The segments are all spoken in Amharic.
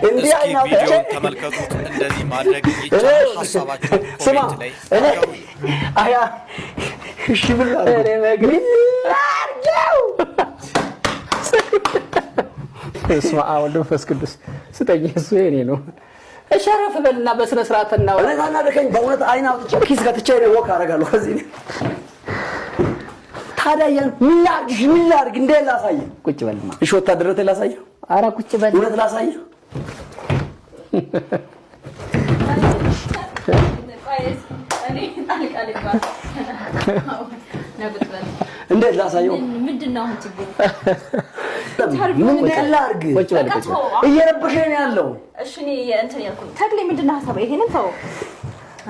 እንዲህ እስኪ አይን አውጥቼ ቪዲዮውን ተመልከቱት። እንደዚህ ማድረግ ይቻላል? ሀሳባችሁን ስማ comment ላይ እኔ አጋሩኝ። አያ እሺ ምን ላድርገው? እኔ መግሪ ምን ላድርገው? በስመ አብ ወወልድ ወመንፈስ ቅዱስ ስጠኝ። እሱ የኔ ነው። እሺ አረፍ በልና በስነ ስርዓት እናውራ። እኔ ታናደከኝ በእውነት አይን አውጥቼ ኪስ ከትቼ እኔ walk አደርጋለሁ ከዚህ። ታዲያ ያን ምን ላድርግ? እሺ ምን ላድርግ? እንዴት ላሳየህ? ቁጭ በልማ። እሺ ወታደርነቴን ላሳየህ? ኧረ ቁጭ በል። እውነት ላሳየህ? እኔ ጣልቃ ልግባ። ና ቁጭ በል። እንዴት ላሳየው? ምንድን ነው አሁን ችግሩ? ምን ላድርግ? ቁጭ በል በቃ ቁጭ በል። ተወው። እየረበሸኝ ነው ያለው። እሺ እኔ እንትን ያልኩኝ ተክሌ ምንድን ነው ሀሳብ? ይሄንን ተወው።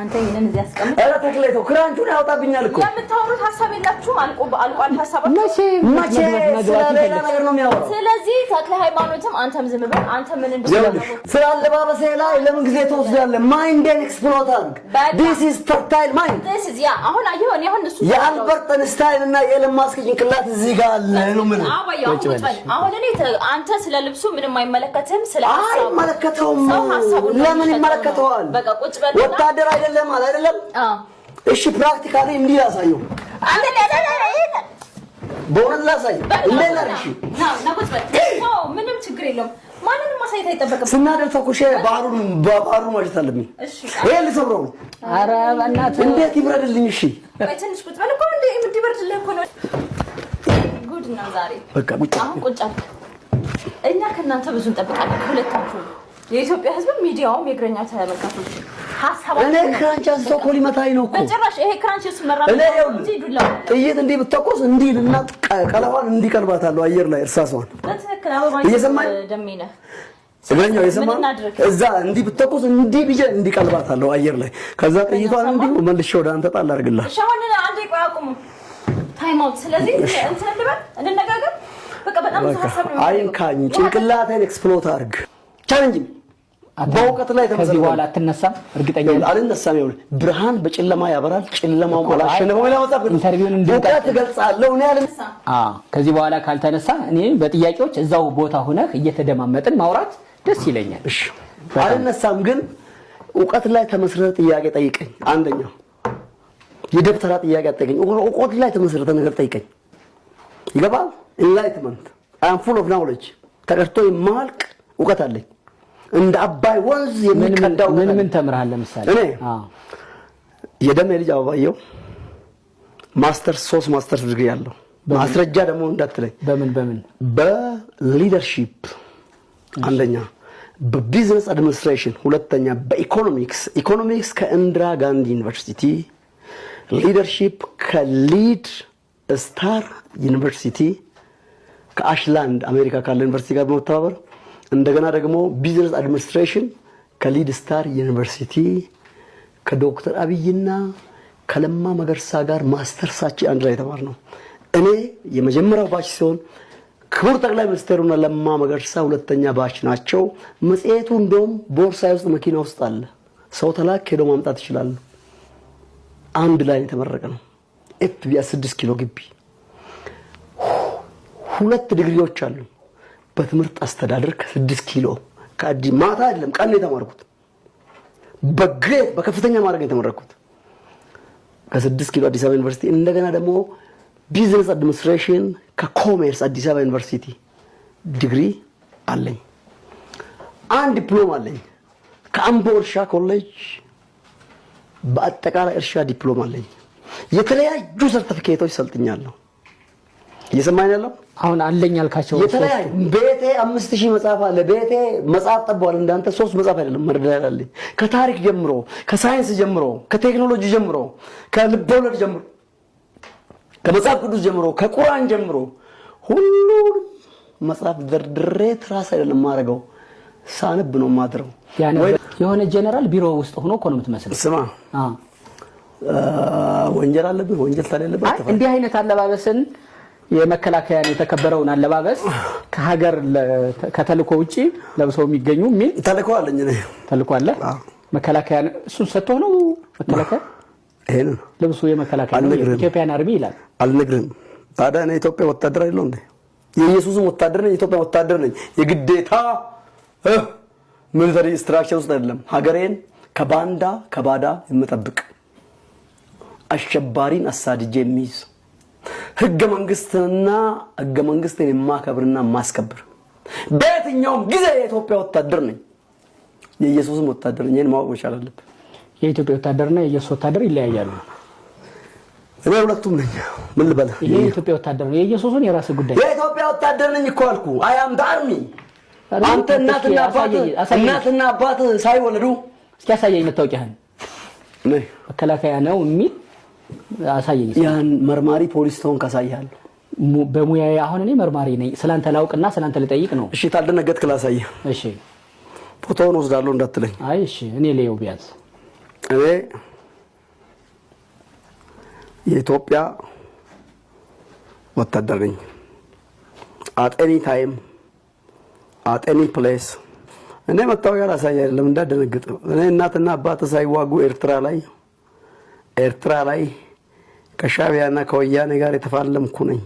አንተ ይሄንን እዚህ አስቀምጥ። ኧረ ተክሌ ተው፣ ክራንቹን ያወጣብኛል እኮ። የምታወሩት ሀሳብ የላችሁም። አልቆ አልቋል ሀሳባችሁ። መቼ መቼ መግባት ስለ ሌላ ይፈልግ? ነገር ነው የሚያወራው? ስለዚህ ተክለ ሃይማኖትም አንተም ዝም በል። አንተ ምን እንደሆነ ይኸውልሽ ስለ አለባበሴ ላይ ለምን ጊዜ ትወስዳለህ? Mind ኤን exploit አድርግ። በቃ። This is fertile mind። This is yeah፣ አሁን አየኸው። እኔ አሁን እሱ የአልበርት አንስታይን እና የኤለን ማስክ ጭንቅላት እዚህ ጋር አለ ነው የምልህ። አባዬ አሁን ቁጭ በል። አሁን እኔ አንተ ስለ ልብሱ ምንም አይመለከትህም። ስለ ሀሳቡ አይመለከተውም። ሰው ሀሳቡን ነው ለምን የሚሸጠው ነው። ይመለከተዋል? በቃ ቁጭ በልና ወታደር አይደለም አለ አይደለም? አዎ። እሺ practically እንዲህ ላሳየው፣ አንተ በእውነት ላሳየው። እንዴት ላድርግ? እሺ ና ና ቁጭ በል። ተው፣ ምንም ችግር የለውም። ማንንም ማሳየት አይጠበቅም። ስናደድ ተኩሼ ባህሩን ማጀት አለብኝ። እሺ ይሄን ልሰብረው ነው። ኧረ በእናትህ። እንዴት ይብረድልኝ? እሺ ቆይ ትንሽ ቁጭ በል እኮ፣ እንደ እንዲበርድልህ እኮ ነው። ጉድ ነው ዛሬ። በቃ ቁጭ። አሁን ቁጭ አልክ። እኛ ከእናንተ ብዙ እንጠብቃለን፣ ከሁለታችሁ። የኢትዮጵያ ሕዝብ፣ ሚዲያውም፣ የእግረኛ ተመልካቾች እኔ ሀሳባችሁ ክራንች አንስቶ እኮ ሊመታኝ ነው እኮ። በጭራሽ። ይሄ ክራንች የሱ መራመድ እኔ ይኸውልህ እንጂ ዱላው ጥይት እንዲህ ብትተኮስ እንዲህ እና ቀለቧን እንዲህ ቀልባታለሁ አየር ላይ እርሳሷን። በትክክል አበባ እየሰማኝ? ደሜ ነህ። እግረኛው የሰማ ምን እናድርግ? እዛ እንዲህ ብትተኮስ እንዲህ ብዬ እንዲህ ቀልባታለሁ አየር ላይ። ከዛ ጥይቷን እንዲህ መልሼ ወደ አንተ ጣል አድርግልሃል። እሺ አሁን አንዴ ቆይ አቁሙ። Time out። ስለዚህ እንትን እንበል፣ እንነጋገር። በቃ በጣም ብዙ ሀሳብ ነው። አይንካኝ፣ ጭንቅላቴን exploit አድርግ። Challenge በእውቀት ላይ ከዚህ ተመሰረተ። በኋላ አትነሳም? እርግጠኛ ነኝ። አልነሳም። ይኸውልህ ብርሃን በጨለማ ያበራል፣ ጨለማውም አላሸነፈውም ይላል መጽሐፍ ቅዱስ። Interview ውን እንድንቀጥል። እውቀት እገልጻለሁ እኔ አልነሳም። አዎ፣ ከዚህ በኋላ ካልተነሳ እኔ በጥያቄዎች እዛው ቦታ ሆነህ እየተደማመጥን ማውራት ደስ ይለኛል። እሺ አልነሳም፣ ግን እውቀት ላይ ተመስርተህ ጥያቄ ጠይቀኝ። አንደኛው የደብተራ ጥያቄ አትጠይቀኝ። እውቀት ላይ ተመስርተ ነገር ጠይቀኝ። ይገባል? Enlightenment, I'm full of knowledge። ተቀድቶ የማያልቅ እውቀት አለኝ። እንደ አባይ ወንዝ የሚቀዳ እውቀት ምን አለኝ። ምን ተምረሃል ለምሳሌ? እኔ? አዎ። የደሜ ልጅ አበባየው ማስተርስ፣ ሶስት ማስተርስ ዲግሪ ያለው፣ ማስረጃ ደግሞ እንዳትለኝ። በምን በምን? በ leadership አንደኛ፣ በ business administration ሁለተኛ፣ በ economics፣ economics ከኢንዲራ ጋንዲ ዩኒቨርሲቲ፣ leadership ከ Lead Star ዩኒቨርሲቲ ከአሽላንድ አሜሪካ ካለ ዩኒቨርሲቲ ጋር በመተባበር፣ እንደገና ደግሞ business administration ከ Lead Star ዩኒቨርሲቲ ከዶክተር አብይና ከለማ መገርሳ ጋር ማስተርሳችን አንድ ላይ የተማርነው። እኔ የመጀመሪያው batch ሲሆን ክቡር ጠቅላይ ሚኒስትሩና ለማ መገርሳ ሁለተኛ batch ናቸው። መጽሔቱ እንደውም ቦርሳዬ ውስጥ መኪና ውስጥ አለ። ሰው ተላክ ሄዶ ማምጣት ይችላሉ። አንድ ላይ የተመረቀ ነው። FBI 6 ኪሎ ግቢ ሁለት ዲግሪዎች አሉ። በትምህርት አስተዳደር ከ6 ኪሎ ከአዲ ማታ አይደለም ቀን ነው የተማርኩት። በ grade በከፍተኛ ማዕረግ ነው የተመረቅኩት ከ6 ኪሎ አዲስ አበባ ዩኒቨርሲቲ። እንደገና ደግሞ business administration ከኮሜርስ አዲስ አበባ ዩኒቨርሲቲ ዲግሪ አለኝ። አንድ ዲፕሎማ አለኝ ከአምቦ እርሻ ኮሌጅ፣ በአጠቃላይ እርሻ ዲፕሎማ አለኝ። የተለያዩ ሰርተፊኬቶች ሰልጥኛለሁ። እየሰማኝ ያለው? አሁን አለኝ ያልካቸው የተለያዩ ቤቴ 5,000 መጽሐፍ አለ። ቤቴ መጽሐፍ ጠቧል። እንዳንተ ሶስት መጽሐፍ አይደለም መደርደሪያ አለኝ። ከታሪክ ጀምሮ፣ ከሳይንስ ጀምሮ፣ ከቴክኖሎጂ ጀምሮ፣ ከልቦለድ ጀምሮ፣ ከመጽሐፍ ቅዱስ ጀምሮ፣ ከቁርአን ጀምሮ ሁሉንም መጽሐፍ ደርድሬ ትራስ አይደለም የማደርገው፣ ሳነብ ነው የማድረው። የሆነ ጀነራል ቢሮ ውስጥ ሆኖ እኮ ነው የምትመስለው። ስማ፣ ወንጀል አለብህ። ወንጀል ታሌለበት። አይ፣ እንዲህ አይነት አለባበስን፣ የመከላከያን የተከበረውን አለባበስ ከሀገር ከተልእኮ ውጪ ለብሰው የሚገኙ የሚል ተልእኮ አለኝ እኔ። ተልእኮ አለ። መከላከያ እሱን ሰጥቶ ነው መከላከያ ይሄንን ልብሱ የመከላከያ ነው። አልነግርህም። Ethiopian Army ይላል። አልነግርህም። ታዲያ እኔ ኢትዮጵያ ወታደር አይደለሁ እንዴ? የኢየሱስም ወታደር ነኝ፣ የኢትዮጵያ ወታደር ነኝ። የግዴታ Military structure ውስጥ አይደለም። ሀገሬን ከባንዳ ከባዳ የምጠብቅ፣ አሸባሪን አሳድጄ የሚይዝ፣ ህገ መንግስትንና ህገ መንግስትን የማከብርና የማስከብር በየትኛውም ጊዜ የኢትዮጵያ ወታደር ነኝ። የኢየሱስም ወታደር ነኝ። ይህን ማወቅ መቻል አለብህ። የኢትዮጵያ ወታደርና የኢየሱስ ወታደር ይለያያሉ። እኔ ሁለቱም ነኝ። ምን ልበልህ? ይሄ የኢትዮጵያ ወታደር ነው። የኢየሱስን የራስህ ጉዳይ። የኢትዮጵያ ወታደር ነኝ እኮ አልኩ። I am the army። አንተ እናትና አባት ሳይወለዱ እስኪ አሳየኝ መታወቂያህን። መከላከያ ነው የሚል አሳየኝ። ያን መርማሪ ፖሊስ ተሆን ካሳይሃለሁ። በሙያዬ አሁን እኔ መርማሪ ነኝ። ስላንተ ላውቅና ስላንተ ልጠይቅ ነው። እሺ፣ ታልደነገጥክ ላሳየህ። እሺ፣ ፎቶውን ወስዳለሁ እንዳትለኝ። አይ እሺ፣ እኔ ልየው ቢያንስ። እኔ የኢትዮጵያ ወታደር ነኝ። At any time, at any place። እኔ መታወቂያ ላሳይ አይደለም፣ እንዳደነግጥ። እኔ እናትና አባት ሳይዋጉ ኤርትራ ላይ ከሻዕቢያና ከወያኔ ጋር የተፋለምኩ ነኝ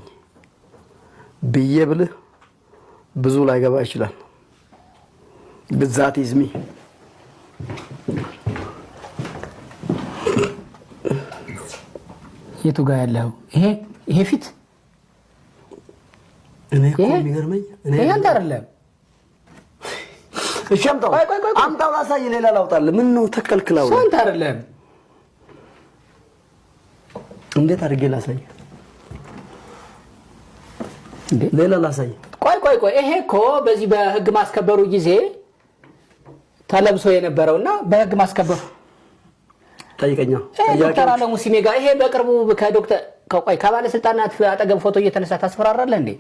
ብዬ ብልህ ብዙ ላይገባ ይችላል። That is me። የቱ ጋር ያለው ይሄ ፊት? እኔ እኮ የሚገርመኝ እኔ አንተ አይደለም። እሺ አምጣው፣ አምጣው ላሳይ፣ ሌላ ላውጣልህ። ምን ነው ተከልክለው? አንተ አይደለም። እንዴት አድርጌ ላሳይ? ሌላ ላሳይ። ቆይ ቆይ ቆይ፣ ይሄ እኮ በዚህ በህግ ማስከበሩ ጊዜ ተለብሶ የነበረውና በህግ ማስከበሩ ጠይቀኛ። ዶክተር አለሙ ሲሜ ጋር ይሄ በቅርቡ ከዶክተር፣ ቆይ፣ ከባለስልጣናት አጠገብ ፎቶ እየተነሳ ታስፈራራለህ እንዴ?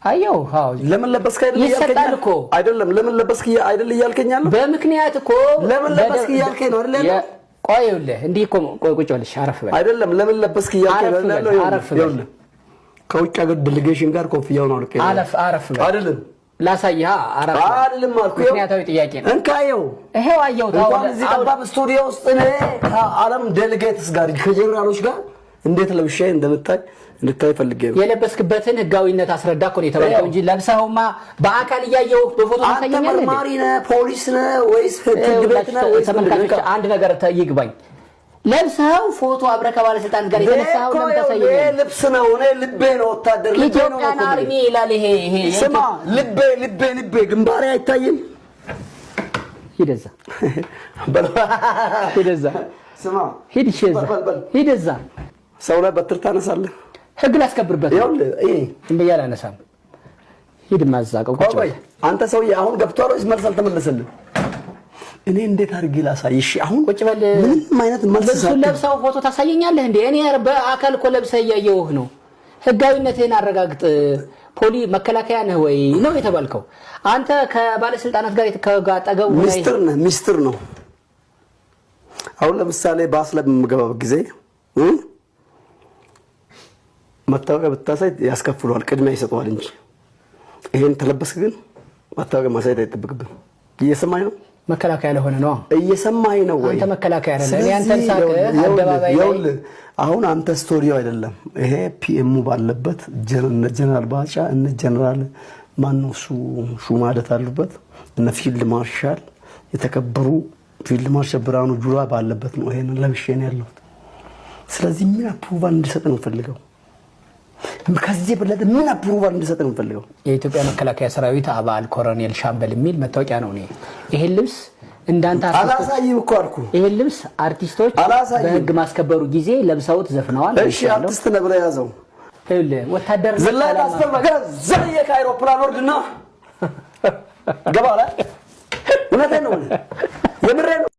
አየው። አዎ። ለምን ለበስክ አይደል? ይሰጣል እኮ። አይደለም፣ ለምን ለበስክ አይደል እያልከኝ ያለው? በምክንያት እኮ። ለምን ለበስክ እያልከኝ ነው አይደል ያለው? ቆይ፣ ይኸውልህ፣ እንዲህ እኮ፣ ቆይ፣ ቁጭ በል፣ እሺ፣ አረፍ በል። አይደለም፣ ለምን ለበስክ እያልከኝ ነው አይደል ያለው? አረፍ በል። ከውጭ ሀገር delegation ጋር ኮፍያውን አውልቄ አለፍ፣ አረፍ በል። አይደለም። ላሳይህ። አረፍ በል። አይደለም አልኩህ። ምክንያታዊ ጥያቄ ነው። እንካየው። ይሄው አየሁት። እንኳን እዚህ ጠባብ ስቱዲዮ ውስጥ እኔ ከዓለም delegates ጋር፣ ከጀነራሎች ጋር እንዴት ለብሼ እንደምታይ እንድታይ ፈልጌ ነው። የለበስክበትን ህጋዊነት አስረዳ እኮ ነው የተባልከው እንጂ ለብሰኸውማ በአካል እያየሁ በፎቶ አንተ ታሳየኛለህ እንዴ? መርማሪ ነህ፣ ፖሊስ ነህ ወይስ ፍርድ ቤት ነህ ወይስ ተመልካቾች፣ አንድ ነገር ይግባኝ። ለብሰኸው ፎቶ አብረህ ከባለስልጣናት ጋር የተነሳኸው ለምን ታሳየኛለህ? ልብስ ነው። እኔ ልቤ ነው ወታደር፣ ልቤ ነው። Ethiopian Army ይላል። ይሄ ስማ፣ ልቤ ልቤ ልቤ ግንባሬ አይታይም። ሂድ እዛ፣ ሂድ እዛ። ስማ። ሂድ፣ እሺ፣ እዛ። በል በል። ሂድ እዛ። ሰው ላይ በትር ታነሳለህ። ህግ ላስከብርበት ነው። ይኸውልህ ይሄ እንብዬ አላነሳም። ሂድ ማዛቀው ቁጭ ቆይ፣ አንተ ሰውዬ አሁን ገብቷል ወይስ መልስ አልተመለሰልህ? እኔ እንዴት አድርጌ ላሳይ? እሺ አሁን ቁጭ በል። ምንም አይነት መልስ ልብሱን ለብሰው ፎቶ ታሳየኛለህ እንዴ? እኔ በአካል እኮ ለብሰህ እያየሁህ ነው። ህጋዊነትህን አረጋግጥ። ፖሊ መከላከያ ነህ ወይ ነው የተባልከው። አንተ ከባለስልጣናት ጋር ከአጠገቡ ሚስጥር ነህ፣ ሚስጥር ነው። አሁን ለምሳሌ ባስ ላይ በምገባበት ጊዜ መታወቂያ ብታሳይ ያስከፍለዋል፣ ቅድሚያ ይሰጠዋል እንጂ ይሄን ተለበስክ ግን መታወቂያ ማሳየት አይጠበቅብህም። እየሰማኝ ነው? መከላከያ ለሆነ ነው። እየሰማኝ ነው ወይ? አንተ መከላከያ አይደለም። እኔ አንተን ሳቅ አደባባይ ላይ ይኸውልህ፣ አሁን አንተ ስቱዲዮ አይደለም ይሄ፣ PM ኡ ባለበት፣ ጀነራል ባጫ፣ እነ ጀነራል ማነው እሱ ሹማደት አሉበት፣ እነ ፊልድ ማርሻል፣ የተከበሩ ፊልድ ማርሻል ብርሃኑ ጁላ ባለበት ነው ይሄን ለብሼ ነው ያለሁት። ስለዚህ ምን approval እንዲሰጥ ነው ፈልገው? ከዚህ የበለጠ ምን approval እንዲሰጥ ነው ፈልገው? የኢትዮጵያ መከላከያ ሰራዊት አባል ኮሎኔል ሻምበል የሚል መታወቂያ ነው። እኔ ይሄን ልብስ እንዳንተ አርቲስቶች አላሳይም እኮ አልኩህ። ይሄን ልብስ አርቲስቶች አላሳይም። በህግ ማስከበሩ ጊዜ ለብሰውት ዘፍነዋል። እሺ፣ አርቲስት ነህ ብለህ ያዘው። ይኸውልህ፣ ወታደር ዝላይ ታስፈለገ ዘልዬ ከአይሮፕላን ወርድና ገባ ላይ። እውነቴን ነው፣ የምሬን ነው።